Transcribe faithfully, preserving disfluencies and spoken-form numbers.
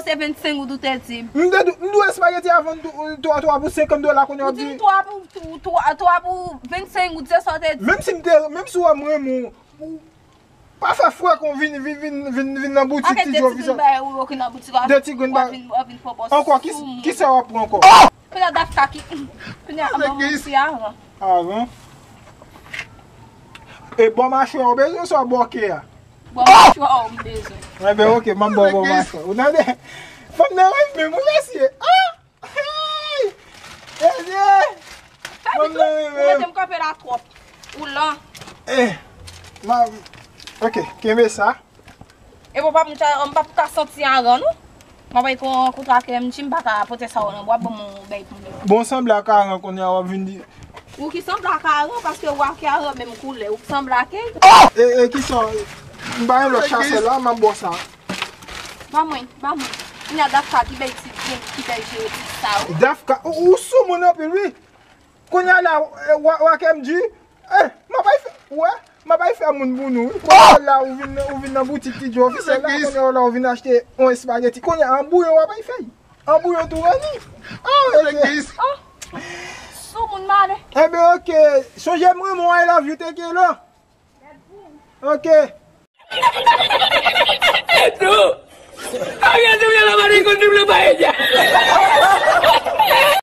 bon, se vennsenk goud ou te di m. M te di, m dwe espageti a vann twa, twa pou senkant dola, kounye a w ap di. Ou di m twa pou, twa, twa pou vennsenk goud, se sa w te di. Menm si m te, menm si w wè m renmen w, ou pa fè frè kon vin, vin, vin, vin, vin nan boutik Ti Djo Officiel. De ti grenn ba. Ankò, ki, ki sa w ap pran ankò? Kounye a Dafka ki, kounye a, mwen, mwen, se avan. Avan. E bò machwè ou bezwen, sa bò ke a? Bò machwè ou m bezwen. Enben, ok, m ap ba w bò machwè. Ou tande? Fanm nan renmen m, wi, mesye. Ah! Hey! Mesye! Fanm nan renmen m. Ou mete m kanpe la twòp. Ou lan. Eh, ma, ok, kenbe sa. E bon, pap, m ta, m pap ka santi aran, non. M ap pran kontra K M G, m pa ka pote sa yo nan bwa, ban m yon bèy pou m. Bon, sanble ak aran kounye a w ap vin di. Ou ki sanble ak aran, paske w ak aran menm koulè, ou ki sanble ak. E, e, ki sa, m pa gen lòt chasè la, m ap bò sa. Ba mwen, ba mwen. Kounye a Dafka ki bèy ti, ki bèy jere ti sa, wi. Dafka, ou, ou sou moun anpil, wi. Kounye a la, eh, w, w ak M G, eh, m ap bay fè, wè, m ap bay fè moun pou nou, wi. Kounye a la, ou vin, ou vin nan boutik Ti Djo Officiel la, kounye a la, ou vin achte yon espageti. Kounye a, an bouyon w ap bay fè. An bouyon tou ranni. Ah, mesye. Ah, sou moun male. Enben, ok. Sonje m renmen w, I love you, te Kelo. Ok. Tou. Ariel te vle la mari konn double paella.